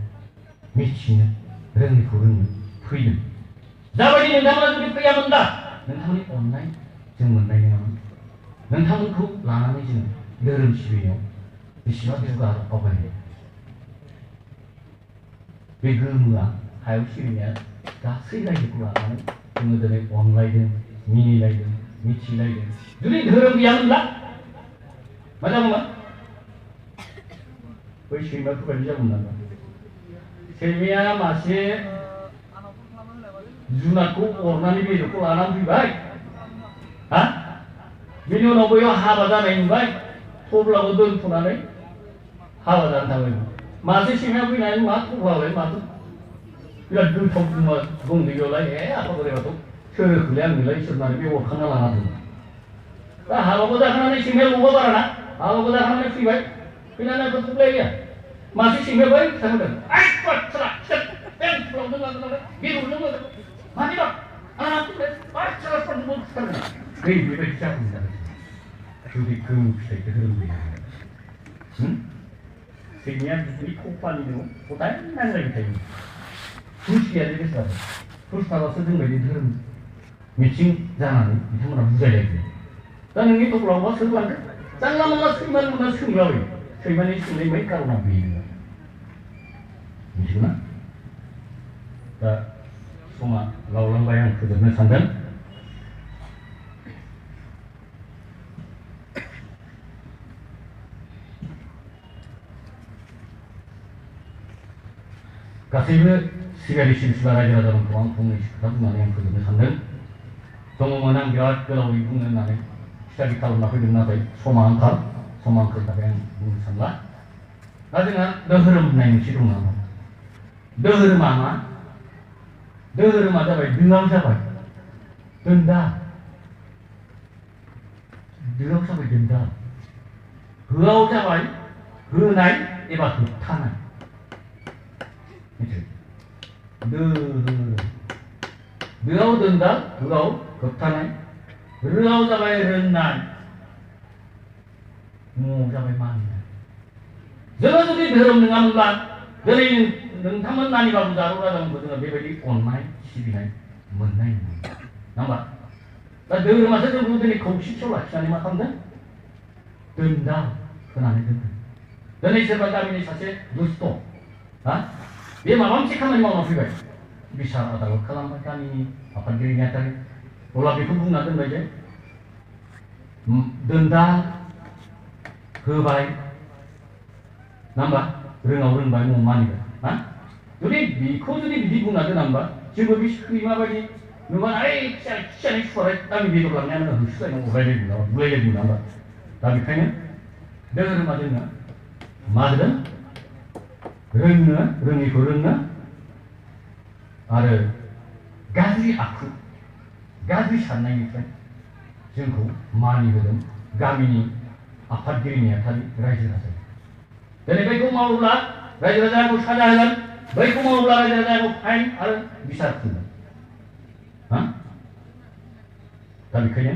मिथिनो रोङैखौ रोंनो फैदों। जाबायदि नोंथांमोना जुदि फैयामोनब्ला नोंथांनि अननाय जों मोननाय नङामोन। नोंथांमोनखौ लानानै जों धोरोम सिबिनायाव बेसेबां दुगा आवगायनाय। बे गोमोआ हायाव सिबिनाया गासै रायजोखौ लानानै जोङो दिनै अनलायदों, मिनिलायदों, मिथिलायदों। जुदि धोरोम गैयामोनब्ला मा जागौमोन? बै सैमाफोर बायदि जागौमोन नामा? सैमाया मासे जुनारखौ अरनानै बेदरखौ लानानै फैबाय, हा? बेनि उनाव बैयाव हाबा जानाय नुबाय, थब्लाबो दोनथ'नानै हाबा जानो थांबाय। मासे सैमाया फैनानै मा थब्लालाय माथो बिराद गोथाव दं बेयावलाय, आफा बोराइ बाथौ सोर होखोलाय आंनोलाय इसोर होननानै बे अरखांना लाना दं। दा हाबाबो जाखांनानै सैमाया ल'बा बाराना, हाबाबो जाखांनानै फैबाय, फैनानै आंखौ थुख्लायलिया। मासे सैमाया बै थांदों, बेदरजों मानि दं आंना बेबायदि जागौमोन आरो जुदि गोमो फिथाइखौ रोंगौमोन। सैमाया बिदिनो खफानि दङ, हदाय नांलायबाय थायो। हुस गैया जे बेसाद, हुस थाबासो जोंबायदि धोरोम मिथिं जानानै बिथांमोना बुजायलायगोन। दा नोंनि थफ्लावबा सोर लांगोन? जानला मोनला सैमानो मोना सोंलाबायो। सैमानि सोंनाय बै कारना बेनो। मिथिगौ ना? दा समा लावलांबाय, आं फोजोबनो सानदों। गासैबो सिबियारि सिबिसुला रायजो राजाफोरखौ आं फंनैसो खोथा बुंनानै आं फोजोबनो सानदों। दङमोन आं बिराद गोलावै बुंनो होननानै थियारि खालामना फैदों नाथाय समा आंखाल थाखाय आं बुंनो सानला दा जोंहा धोरोम होननाय मोनसे दं नामा धोरोमा मा धोरोमा जाबाय दोआव जाबाय दोनदा दोआव जाबाय दोनदा होआव जाबाय होनाय एबा होबथानाय दोआव दोनदा होआव होबथानाय रोआव जाबाय रोंनाय मुआव जाबाय मानिनाय जोङो जुदि धोरोम नङामोनब्ला दिनै नोंथांमोन नानि बाबु जारौ राजामोनखौ जोङो बेबायदि अननाय सिबिनाय मोननाय नङा होमबा दा धोरोमासो जोंखौ दिनै खौसेथियाव लाखिनानै मा खालामदों दोनदा होनानै दोनदों दिनै सोरबा गामिनि सासे दुस्त बे माबा मोनसे खामानि मावना फैबाय बिसार आदालत खालामबाय गामिनि आफादगिरि नेहाथारि अब्ला बेखौ बुंना दोनबाय जे दोनदा होबाय नङा होमबा रोङाव रोंबाय मुङाव मानिबाय जुदि बेखौ जुदि बिदि बुंना दोनामबा जोंबो बे माबायदि नुबा खिजानाय सुवाराय गामि बेदर लांनायानो होसोलायनांगौ रायलायदों बुलायलायदों नङा होमबा दा बेखायनो धोरोमा जोंनो मा होदों रोंनो रोङिखौ रोंनो आरो गाज्रि आखु गाज्रि साननायनिफ्राय जोंखौ मानि होदों गामिनि आफादगिरि नेहाथारि रायजो राजा दिनै बैखौ मावोब्ला रायजो राजाखौ साजा होगोन बैखौ मावोब्ला रायजो राजाखौ फाइन आरो बिसार खुंगोन दा बेखायनो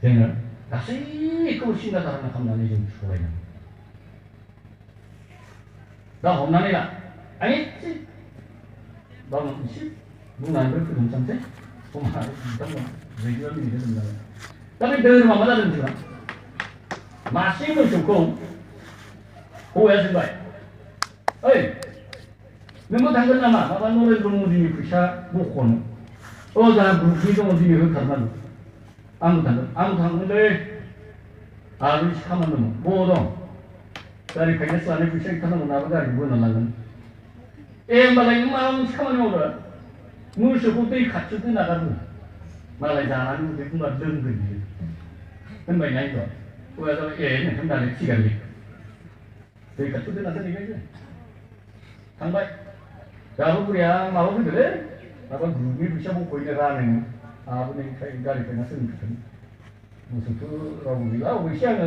जोङो गासैखौबो सिन्था धारना खालामनानै जों सालायनांगौ दा हमनानै ला आं एसे बावनो एसे बुंनानै फोजोबनोसै समा बिथांमोना 4 मिनिट होदों दा बे धोरोमा मा जादों जोंहा मासे मोसौखौ हौवाया सोंबाय ओइ नोंबो थांगोन नामा माबा नरेन्द्र मदिनि फैसा बख'नो जोंहा ग्रुपनि दङ दिनै होथारनांगौ आंबो थांगोनलै आरो एसे खामानि दङ बबाव दं गारि फाइनान्स लानाय फैसा गैथारनांगौ नाबा गारि बोना लांगोन होमबालाय नों माबा मोनसे खामानि मावदो मोसौखौ दै खाथियाव दोना गारबो मालाय जानानै उदै बुंबा लोंगोन बियो होनबाय ना हिनजावा हौवाया जाबाय नोंथां दानो थिगानो दै खाथियाव दोना दोनहैबाय जों थांबाय दाबो बुरैया माबा फैदोंलै माबा ग्रुपनि फैसा बख'यैनो रानो आहाबो नोंनिफ्राय गारि फाइनान्स होनो फैदों मोसौथ' रावबो गैला अबयसे आङो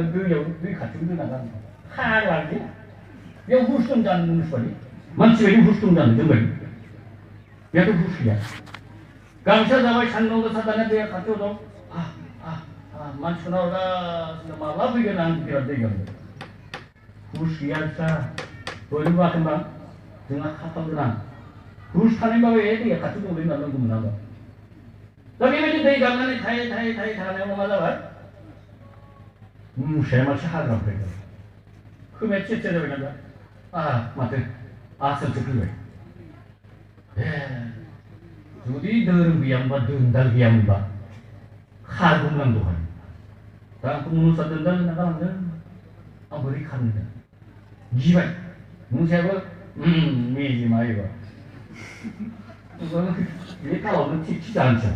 दै खाथियाव दोना गारनो फाग्लानि बेयाव हुस दं जानो मुसुवानि मानसि बायदि हुस दं जानो जोंबायदि बेयावथ' हुस गैया गामसा जाबाय सान्दुं गोसा दानिया दैया खाथियाव दं मानसिफोरनाव हरगासिनो माब्ला फैगोन आं बिराद दै गांदों हुस गैया बिस्रा दहायनो बुङाखैमोन जोंहा खाफाल गोनां हुस थानायबाबो दैया खाथियाव दंलै होनना नांगौमोन आंबो दा बेबायदि दै गांनानै थायै थानायाव मा जाबाय मुसाया मानसि हाग्रा फैबाय खोमाया थिया जाबाय ना दा माथो आसोलसो फैबाय जुदि धोरोम गैयामोनबा दोनदाल गैयामोनबा खारगौमोन आं दहाय दा आंखौ मुनुसा दोनदाल होनना गालांदों आं बोरै खारनो गिबाय मुसायाबो मेजेमा एबार बे तालावनो थिग जानोसै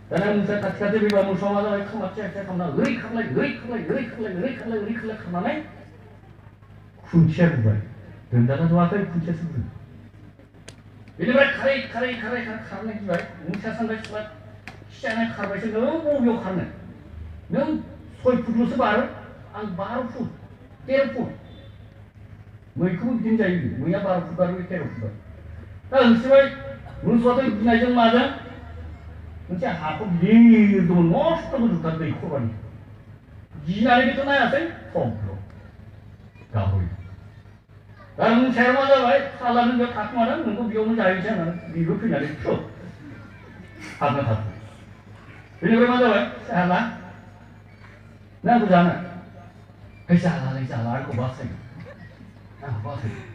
दाना मुसाया खाथि फैबा मोसौआ मा जाबाय खोमा थिया खालामना ओरै खारलाय खारनानै खुन्थिया बुबाय दोनदाला ज'आखै खुन्थियासो बुदों बेनिफ्राय खारै खारनाय गिबाय मुसाया सानबाय खिजानाय खारबायसो नों बबेयाव खारनो नों 6 फुटल'सो बारो आं 12 फुट 13 फुट मैखौबो बिदिनो जायो मैया 12 फुट बारो 13 फुट बारो दा होसोबाय मोसौआथ' गिनायजों माजों मोनसे हाखौ लिरदों नस्थ' गोजौथार दै खरबानि गिनानै बेथ' नायासै थब्ल' गाहै दा मुसाया मा जाबाय सालानो बेयाव थाखुमादों नोंखौ बेयावनो जाहैसै होननानै बेबो फैनानै हाबना थाथों बेनिफ्राय मा जाबाय जाला नांगौ जानो जाला आंखौ बासायगोन आंखौ बासायगोन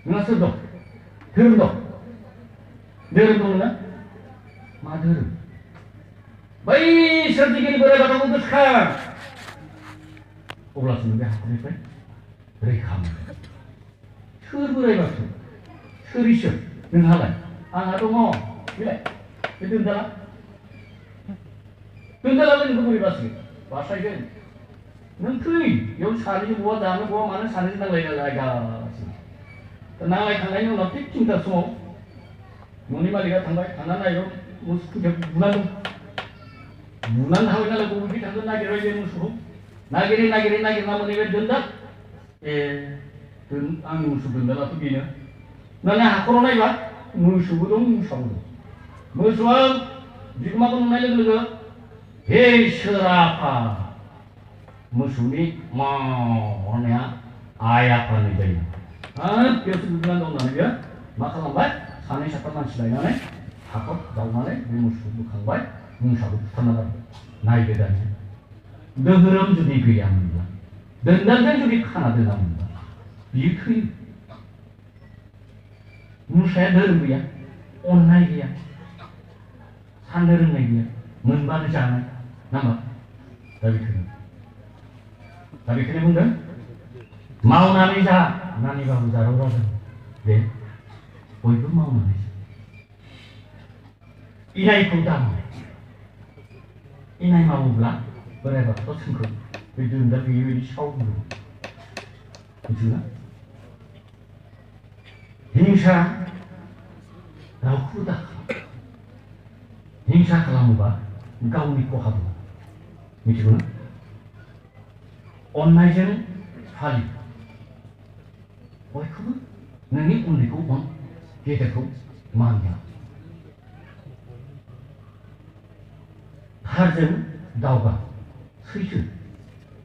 नोंहा सोर दं धोरोम दं नोंना मा धोरोम बै सोरजिगिरि बोराइ बाथौखौ गोसोखां अब्लासो नों बे हाखरनिफ्राय रैखा मोनो सोर बोराइ बाथौ सोर इसोर नोंहालाय आंहा दङ बेलाय बे दोनदाला दोनदालाय नोंखौ बोरै बासायगोन? बासायगोन। नों थै बेयाव सानैजों बहा जानो बहा मानो सानैजों नांलायगासिनो। नांलायखांनायनि उनाव थिग थिनथा समाव न'नि मालिकआ थांबाय, थांनानै नायबाय मोसौ खुन्थियाव बुनानै दं। बुनानै थांबाय नालाय बबेखै थांगोन नागिरबाय बे मोसौखौ। नागिरना मोनहैबाय दोनदाल। आंनि मोसौ दोनदालाथ' बेनो। होननानै हाखराव नायबा मोसौबो दं मोसाबो दं। मोसौआ बिगोमाखौ नुनाय लोगो लोगो हे इसोर आफा, मोसौनि होननाया आइ आफा होननाय जायो। बेयावसो गोग्लैनानै दं होननानै बियो मा खालामबाय? सानै साथाम मानसि लायनानै हाखर जावनानै बे मोसौखौ बोखांबाय, मोसाखौ बुथारना लाबोबाय। नायदो दानिया दोहोरोम जुदि गैयामोनब्ला, दोनदालजों जुदि खाना दोनामोनब्ला बियो थैयो। मोसाया धोरोम गैया, अननाय गैया, साननो रोंनाय गैया, मोनबानो जानाय नामा? दा बेखौनो बुंदों मावनानै जा नानिबाबो जारौ राजा दे बयबो मावनानै जा। इनायखौ दा माव। इनाय मावोब्ला बोराइ बाथौआ जोंखौ बे दोनदाल गैयै बायदि सावहोयो। मिथिगौना? हिंसा रावखौबो दाखालाम। हिंसा खालामोबा गावनि खहा दं। मिथिगौना? अननायजों फालि। बयखौबो नोंनि उन्दैखौ अन, गेदेरखौ मान होआ। थारजों दावगा, सैथो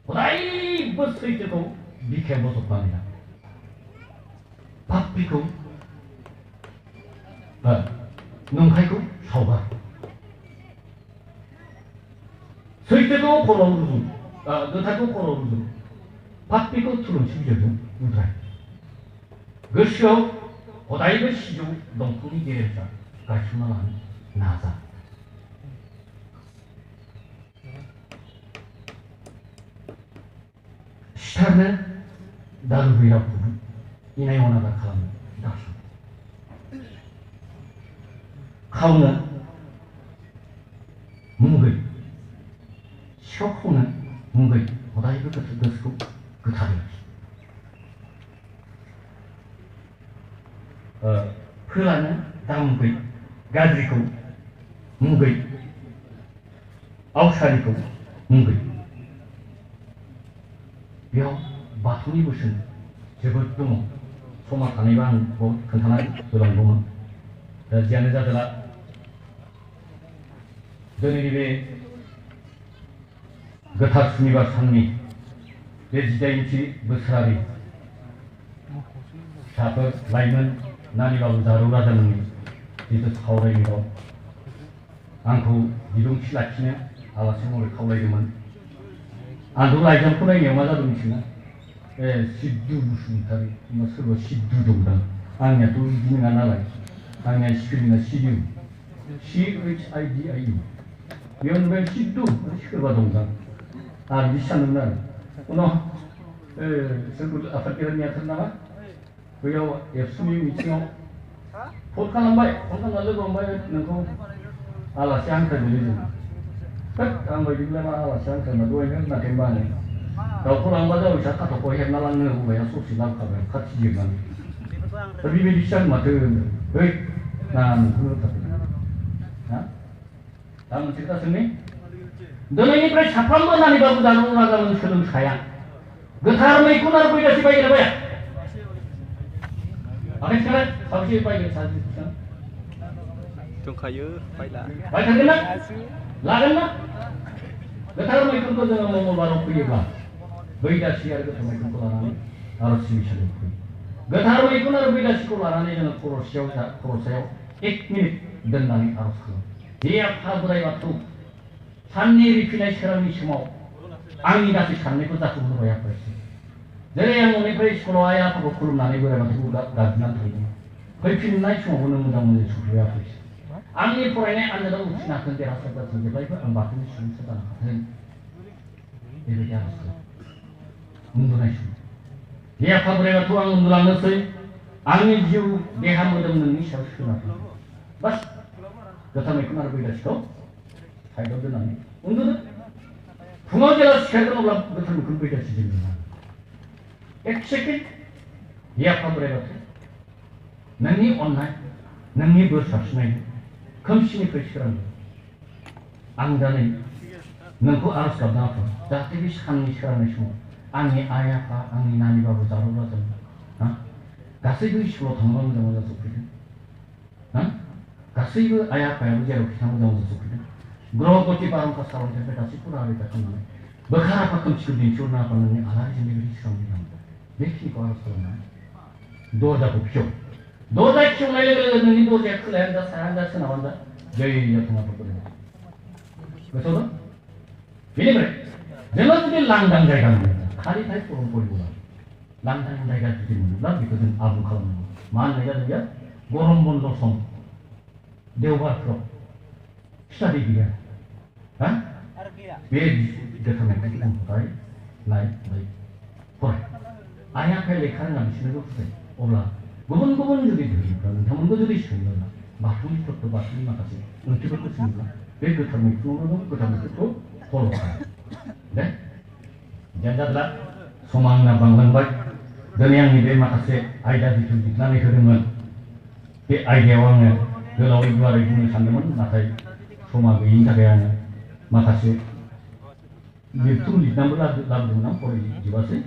अरायबो सैथोखौ बिखायाव बजबनानै ला। पापिखौ नंखायखौ सावगार। सैथोखौ खर'आव रुजुं, गोथारखौ खर'आव रुजुं, पापिखौ थुलुंसि बिजौजों उद्राय। गोसोआव हदायबो सिजौ दंफांनि गेरेमसा गायसनना लानो नाजा। सिथारनो दालुबै रावखौबो इनाय अनागार खालामनो दासान। खावनो मुगै, सिखाव खावनो मुगै, हदायबो गोसोखौ गोथारै लाखि। फोलानो दामुगै, गाज्रिखौ मुगै, आवसारिखौ मुगै। बेयाव बाथौनि बोसोन जोबोद दङ। समा थानायबा आं बहुद खोन्थानानै होलांगौमोन। दा जियानो जादोला दिनैनि बे गोथार सुनिबार साननि बे 18थि बोसोरारि फिसाफोर लाइमोन नानिबाबु जारौ राजामोननि जिथु सावरायनायाव आंखौ बिबुंथि लाखिनो आलासि महरै खावलायदोंमोन। आंथ' लाइजामखौ नायनायाव मा जादों मिथिगौना? सिद्धु बसुमतारी सोरबा सिद्धु दंदां। आंनियाथ' बिदि नङा नालाय, आंनिया स्पेलिंआ सिडिउ, CHIDIU। बेयाव नुबाय सिद्धु सोरबा दंदां आं बिदि सानदोंमोन आरो। उनाव सोरबा आफादगिरि नेहाथार नामा बैयाव एबसुनि मिथिङाव फन खालामबाय, फन खालामना लोगो हमबाय, नोंखौ आलासि हांख्रायदोंलै जों। आं बायदिब्ला मा आलासि हांख्रायना दहायनो होनाखै होनबा आङो दाउखौ लांबा जावैसा खाथ'खौ हेबना लांनो हौवाया ससे लांखाबाय खाथि जिरनानै। दा बेबायदिसो जागोन माथो होनदों। है नाङा नोंखौनो होथारदों। दा मोनसे खोथा सोंनि, दिनैनिफ्राय साफ्रोमबो नानिबाबु जारौ राजामोन सोलोंसाया गोथार मैखुन आरो बैराथि बायगोन ना बाया? आखाय थिखांलाय, साबेसे बायगोन? साबेसे दंखायो बायला। बायथारगोन ना? लागोन ना? गोथार मैखुनखौ जोङो मंगलबाराव फैयोब्ला बैराथि आरो गोथार मैखुनखौ लानानै आरज सिबिसालियाव फैयो। गोथार मैखुन आरो बैराथिखौ लानानै जोङो खर'सायाव 1 मिनिट दोननानै आरज खालामो। हे आफा बोराइ बाथौ, साननि रिफिनाय सोरांनि समाव आंनि गासै साननायखौ जाफुंहोबाय आफा इसोर। जेरै आं न'निफ्राय स्कुलाव आइ आफाखौ खुलुमनानै बोराइ बाथौखौ गाबज्रिनानै थायोमोन, फैफिननाय समावबो नों मोजां मोजां सफैबाय आफा इसोर। आंनि फरायनाय आनजादाव उथ्रिनो हाथों, देरहासार जाथों, जेब्लायबो आं बाथौनि सुबुंसा जानो हाथों। बेबायदि आरज खालामो उन्दुनाय समाव। हे आफा बोराइ बाथौ, आं उन्दुलांनोसै, आंनि जिउ देहा मोदोम नोंनि सायाव सोनारदों। बास गोथार मैखुन आरो बैराथिखौ साइडआव दोननानै 오늘은 부모제가 시켜도 몰라 못하면 금불이가 지집니다. 액체게 이약함을 해봤어. 능이 온나이, 능이 버스합시나이, 검신이 글씨라는 거. 앙단이 능고 알아서 가다 자기비 상이 시라는 시고 앙이 아야파, 앙이 나니바부 자로라서, 가스이브 시로 당방을 잡아서 그래. 가스이브 아야파야 무제로 기상을 잡아서 그래. 그러고 바람 가사로 제가 다시 풀어야겠다 했는데 뭐하나 가끔 지금 인출나 봤는데 알아지 내가 시험이다. 내키고 알았어. 노자 복쇼. 노자 키우는 애들은 노자 클랜다 사한다 나온다. 저희 같은 거 보거든요. 그래서 왜냐면 내가 그게 랑당자에 가는 거야. 칼이 다 있고 보이구나. 랑당자가 주지는 몰라. 그것은 아부카는 거. 만 내가 그게 고름본도 성. 내가 그러. 시다리기야. 왜 이렇게 하면 그게 나이 그래. 아야카에 레카는 남시는 거 없어요. 올라. 구분 저기 들으니까 다문 거 저기 시키는 마음이 또 마음이 막아서 어떻게 그렇습니까? 왜 그 다음에 그러면 그 다음에 또 걸어가요. 네? janganlah sumangna banglangbay dan yang ini makasih aida ditunjuk nami kedengan ke aida wangnya kalau ibu hari ini sandaman nakai sumang ini kayaknya makasih itu ditambah lagi enam poin jiwa sih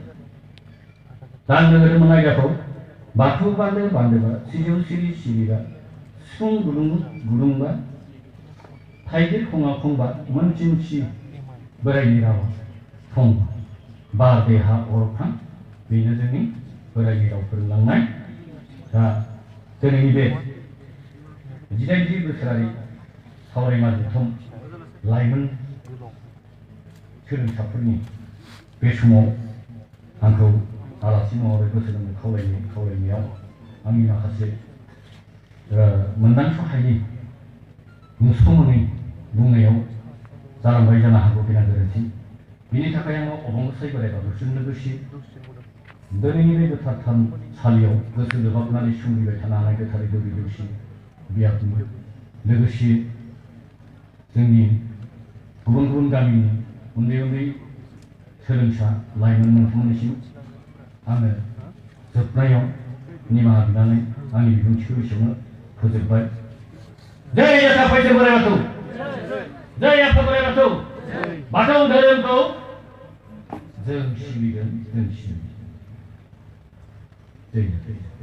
dan negeri mana jatuh batu bandel sijo siri sung gulung ba 타이길 홍합홍바 먼진시 버라이라고 통 바데하 오르판 비너증이 버라이라고 불랑나이 자 저는 입에 지단지 그스라리 서울에 맞은 통 라이문 그런 사풀니 배수모 안고 알아시모를 그스는 카울레미요 안미나 같이 문단수 하이 무소문이 묵네요. 사람 바이잖아 하고 그냥 그렇지. 이니 타카양 어벙 사이버래가 무슨 것이 너희들이 그 타탄 살려 그것을 너가나리 흉기를 하나하나 그 다리 도리 도시 미약분 너것이 등이 구분 감이 운대운대 서른차 라이는 성문이시 아멘 접나요 니마 비나네 아니 이런 치료시면 거절발 जय यथा पैसे बोलेगा तू जय यथा बोलेगा तू बाटो धर्म को जय शिविरन जय शिविरन जय जय